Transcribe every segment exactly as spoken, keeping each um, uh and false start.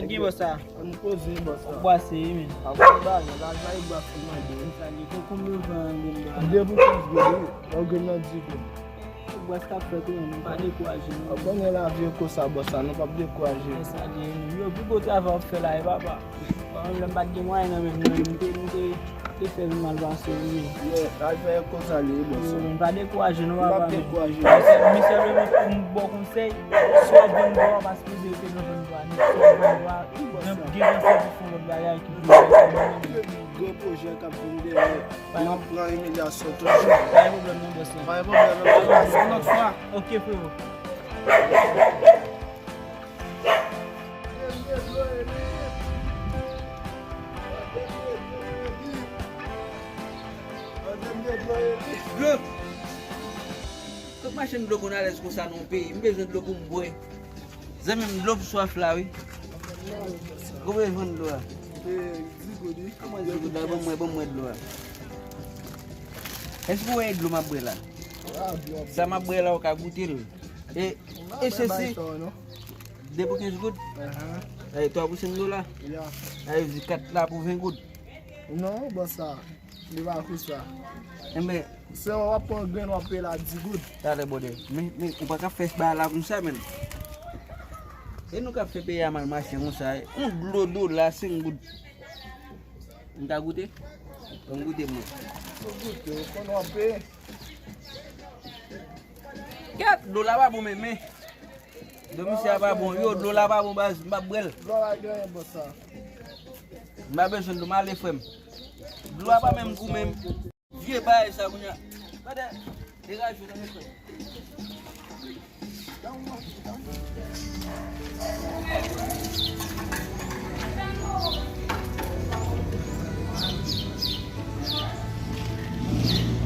Gen bòs sa. An nou poze bòs sa. Ou bwase, wi, men. A, ou bwase, la, la, e bwase mande. Sa li, kon konbyen van gen bwa? De pou kenz goud, wi. Ou gen nan di goud. Bòs k ap fèt, wi, men pa dekouraje, non. Ou konnen lavi e konsa, bòs sa, nou p ap dekouraje. Sa li, wi. Yo, pi gwo travay w ap fè la, e papa. Bon, lè m pa t gen mwayen nan men m, non, m te, m te, te fè m mal pase, wi. Yeah, lavi e konsa, li, wi, bòs sa. Wi, men pa dekouraje, non, papa, men. M ap dekouraje. Misye, misye vle pou m ba w konsèy, si w ap vann dwa, pa sipoze rete nan vann dwa, non, si w ap vann dwa, gen, gen konsèy pou fè lòt bagay ki pi bon. Gen pwojè k ap vin dèyè. M ap pran imilyasyon toujou. Pa gen pwoblèm non, bòs la. Pa gen pwoblèm non, bòs la. Se lòt fwa. Ok, frero. Dlo. Kot machann dlo konn alèz konsa nan yon peyi? M bezwen dlo pou m bwè. Zanmi m, dlo pou swaf la, wi. Konbyen vann dlo a? E, di goud, wi. Kòman di goud la? Ban mwen, ban mwen dlo a. Èske w wè dlo m ap bwè la? Sa m ap bwè la, ou ka goute l. E, e sesi? De pou kenz goud? E, twa pou senk dola? Sa vle di kat la pou ven goud? Non, bòs sa. Li pa konsa. Enben, se w ap pran grenn, w ap peye la di goud. Talè, bòdè. Men, men, ou pa ka fè bagay la konsa, menn. E nou k ap fè peyi a mal mache konsa, e. Yon dlo dola, senk goud. M ka goute? Ban m goute, mwen. Ou goute, ou konn w ap peye. Kèt, dlo la pa bon, men, men. Dlo misye a pa bon. Yo, dlo la pa bon, baz. M p ap bwè l. Dlo la gen anyen bò sa. M pa bezwen dlo, m ale, frè m. Dlo a pa menm gou menm. Vye bagay sa kounye a. Gade, degaje w nan men frè m.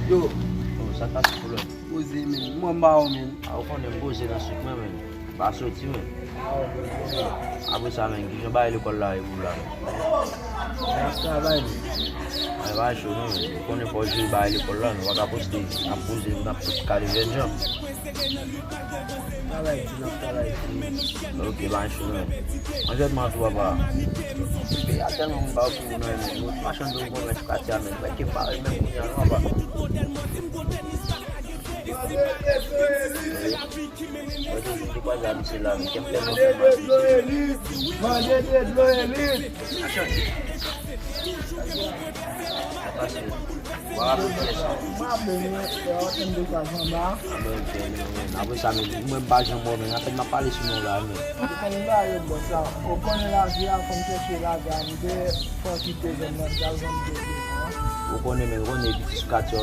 Yo. Oh, sa k pase, kolòn? Poze, men. Mwen ba ou, men. A, ou konnen m poze nan souk mwen, men. M pa soti, men. Apre sa, men, kijan bagay lekòl la ye pou la, men? N ap travay, men. Ay, pa cho, non, men. Ou konnen fò w jere bagay lekòl la, men. W pa ka poste, ap poze, n ap kale jènjan. Travay di, n ap travay di. Ok, pa cho, men. Anjèlman tou, papa. Peyi a tèlman moun pa okipe nan men. Machann dlo m konnen sou katye a, men. Mwen ke pare menm kounye a, non, papa. Mwen te di, te kwaze a misye la, men kè m tèlman fè mal. Mande de dlo, Elit. Mande de dlo, Elit. Sa pase. Wa raple pyès lan. Mwen ap beni, e, antenn de gaz anba. A, men, ok, men, men. Apre sa, men, mwen m pa janm mò, men. Apèn m ap pale sou non la, men. Ou konnen bagay yo, bòs la. Ou konnen lavi a, fò m chèche lavi a, m te fò kite zòn nan, m t al vann dlo devan. Ou konnen, men, ou konnen piti sou katye, e,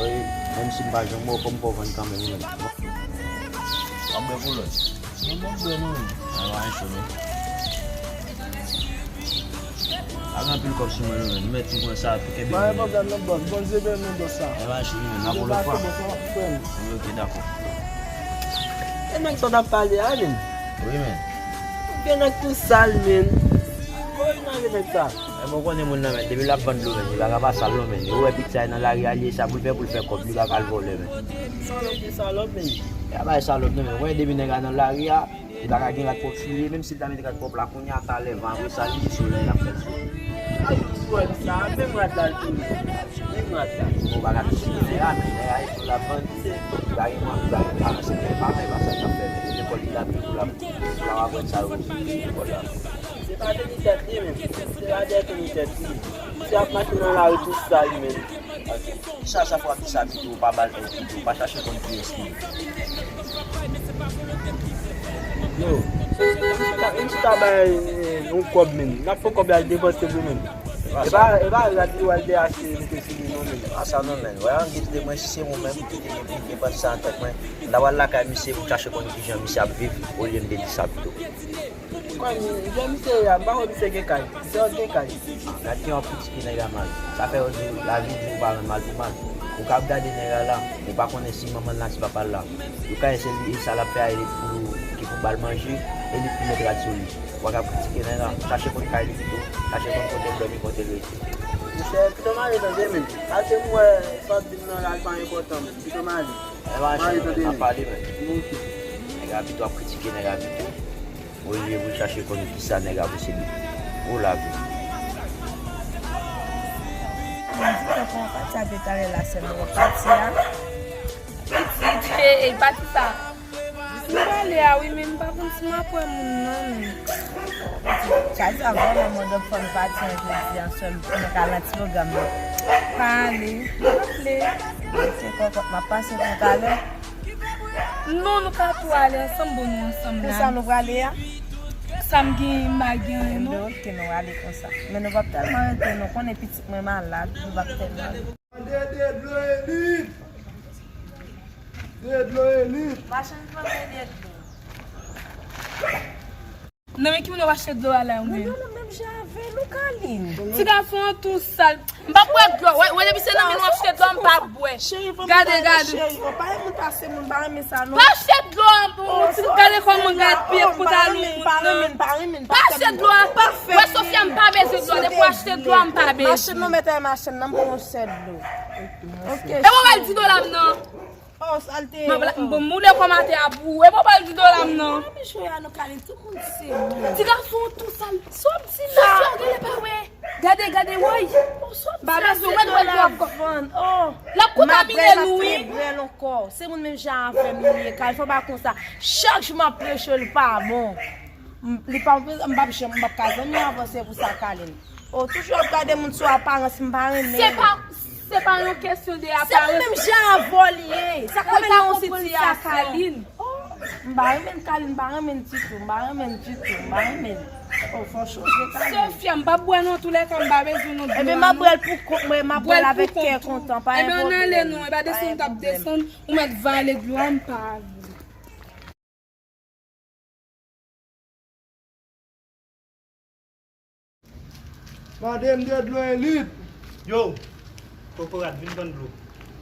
menm si m pa janm mò, fò m fè w vann kanmenm, men. W ap bwè kolòn? Non, m ap bwè, non. A, pa anyen cho, non. Pa gen anpil kòb sou mwen, non, men. M mèt tou pran sa, tou kenbe. Pa gen pwoblèm, non, bòs. Bondye beni w, bòs sa. E pa anyen cho, non, men. N ap yon lòt fwa. Frè m. Wi, ok, dakò. E nèg sa w t ap pale a, men. Wi, men. Gen nèg tou sal, men. Kote w jwenn avèk nèg sa? E bon, ou konnen moun nan, men, depi l ap vann dlo, men, li pa ka pa sal non, men. Ou wè pitit sa nan lari a, li e sa pou l fè, pou l fè kòb, li pa ka al vòlè, men. Salòp, li salòp, men. E pa bagay salòp non, men. Ou wè depi nèg la nan lari a, li pa ka gen rad pwòp sou li, menm si l ta mete rad pwòp la kounye a, talè, van apre sa, li di solèy l ap fè l sou. Ay, ou wè sa, menm rad la l tou. Menm rad la. Ou pa ka touche nèg la, men nèg la e pou l ap vann, li pa gen manje, li pa gen paran, se nèg paran, e pa sa l t ap fè, men lekòl li t ap, pou l ap, pou l ap aprann sa yo, lekòl la. Se pa teni tèt li, men. Se pa dèyè teni tèt li. Misye ap mache nan lari tou sal, men. Ok. Kisa sa fè w ap di sa pito, ou pa ba l èd pito, ou pa chache konn kiyès li ye? Yo, m chita, m chita bay, eh, yon kòb, men. N ap fè kòb la depanse pou, men. E pa, e pa rad li w al te achte, mete sou li, non, men. A sa non, men. Wè, an gis de mwen, si se mwen menm ki te gen, ki te panse sa nan tèt mwen, m ta pral lakay misye pou m chache konn kijan misye ap viv, olye m te di sa pito. Kòm jan misye ye a, m pa kwè misye gen kay. Misye gen kay. Gad kijan w ap kritike nèg la mal. Sa fè yo di lavi di ou pa rann mal pou mal. Ou ka ap gade nèg la la, ou pa konnen si manman l la, si papa l la. Yo ka se li, e sa l ap fè a, e li pou, ki pou ba l manje, e li pou met rad sou li. Ou pa ka kritike nèg la. Chache konn kay li pito. Chache konn kote l dòmi, kote l rete. Misye pito mare tande, men. Pase m wè sa w ap di m nan la, l pa enpòtan, men. Pito mare. E pa anyen cho non, men, n ap pale, men. Ok. Nèg la pito ap kritike nèg la pito. Olye pou l chache konn kisa nèg la posede. Pou lavi. Mwen di ke pou yon pati a detalè la sèlman, yon pati a. Pitit, e, e, pati sa. M prale a wi, men m pa konn si m ap wè moun nan, men. Pitit, sa di a vrèman mande fò n pati an jodi a, sèl pou mwen ka al nan ti pwogram nan. Pa ale, m ap vle. Se kòkòt, m ap pase pou talè. Non, nou ka tou ale ansanm, bon, nou ansanm la. Pou sa nou prale a? Sa m gen, m pa gen anyen, non. Ok, nou ale konsa. Men nou p ap tèlman rete, nou konnen pitit mwen malad, nou p ap tèlman rete. Mande de dlo elit! De dlo elit! Machann, mande de dlo. Nan men ki moun w ap achte dlo a la, ou menm? Nan men menm jan avè nou, Kalin. Ti gason an tou sal. M p ap bwè dlo. Wè, wè, depi se nan men nou ap achte dlo a, m p ap bwè. Gade, gade. Cheri, pa renmen pase moun, pa renmen sa, non. Pa achte dlo a pou moun, ti, gade kòman gad pye pantalon moun nan. Pa achte dlo a. Wè, Sofia, m pa bezwen dlo a. Depi w achte dlo a, m pa bezwen. Machann nan mete machann nan, m pran yon sèl dlo. Ok. E mwen pral di dola m nan. Oh, sa l te ye. M ap la, m, m boule kòm atè a pou ou. E mwen pral di dola m nan. Mami, jwe a nou kale, tout moun se moun. Ti gason tou sal. Sa w ap di la? Sofia, gade pa wè. Gade, gade, woy. Oh, sa w ap di la, se dlo l ap vann. Oh. L ap kontamine nou, wi. Mabrèl ankò. Se moun menm jan avè m li ye, kay fò pa konsa. Chak jou m ap preche l pa bon. M, li pa, m p ap janm, m p ap ka janm avanse pou sa, Kalin. Oh, toujou ap gade moun sou aparans, m pa renmen. Se pa, se pa yon kesyon de aparans. Se pou menm jan avè w li ye. Sa ka mennen yon sitiyasyon. Kalin. Oh, m pa renmen Kalin, m pa renmen ditou, m pa renmen ditou, m pa renmen. Oh, fò chanje Kalin. Sofia, m p ap bwè nan toulèka, m pa bezwen nan dlo a non. Ebyen, m ap bwè l pou kont mwen, m ap bwè l avèk kè kontan, pa gen pwoblèm. Ebyen, ann ale non, e pa desann m t ap desann, ou mèt vale dlo a, m pa vle. Mande m de dlo elit. Yo, kokorat, vin vann dlo.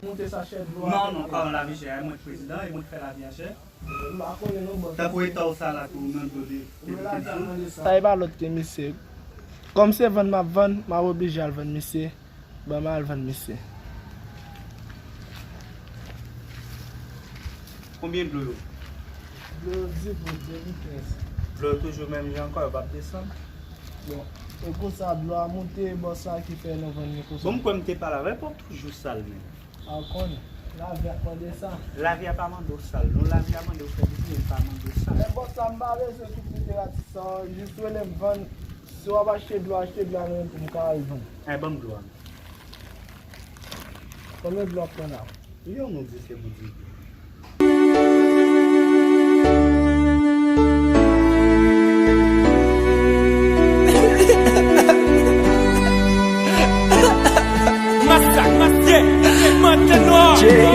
Monte sachè dlo a. Non, non, pa yon lavi chè, e mwen k prezidan, e mwen k fè lavi a chè. M pa konnen non, bòs. Tankou eta w sa la tou nan dlo de, de, de, de. Sa e pa lòt ke misye. Kòm se vann m ap vann, m ap oblije al vann misye. Ban m al vann misye. Konbyen dlo yo? Dlo yo di pou de mil kenz. Dlo yo toujou menm jan ankò, yo p ap desann? Bon, e konsa dlo a monte, bòs la ki fè nou vann li konsa. Bon, m kwè m te pale avè w, pou toujou sal menm. A w konnen, lavi a mande sa. Lavi a pa mande w sal, non, lavi a mande w fè byen, li pa mande w sal. Men bòs la, m pa bezwen tout literati sa, jis rele m vann, si w ap achte dlo, achte dlo a nan men m pou m ka al vann. Ay, ban m dlo a. Konbyen dlo w ap pran la? Yon nou di se pou di. Masak, maske, mantè nwa.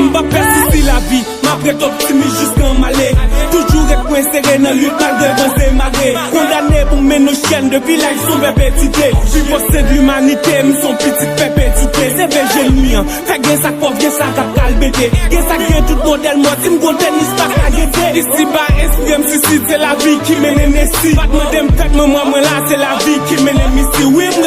M p ap pè sousi lavi. M ap ret optimis jiska m ale. Toujou ret kwen sere nan lit malgre van se mare. Kondane pou mennen chèn depi laj sou pèpetite. Viv o sen de limanite, m se yon pitit pèpetite. Se vle jeni an. Fè gen sa k pòv, gen sa k ap kalbete. Gen sa k gen tout modèl mò, si m gon tènis pa ka gete. Isi ba espri m sisite, se lavi ki mennen nesi. Pa t mande m tèt mwen, mwen, mwen la, se lavi ki mennen misi. Wi, m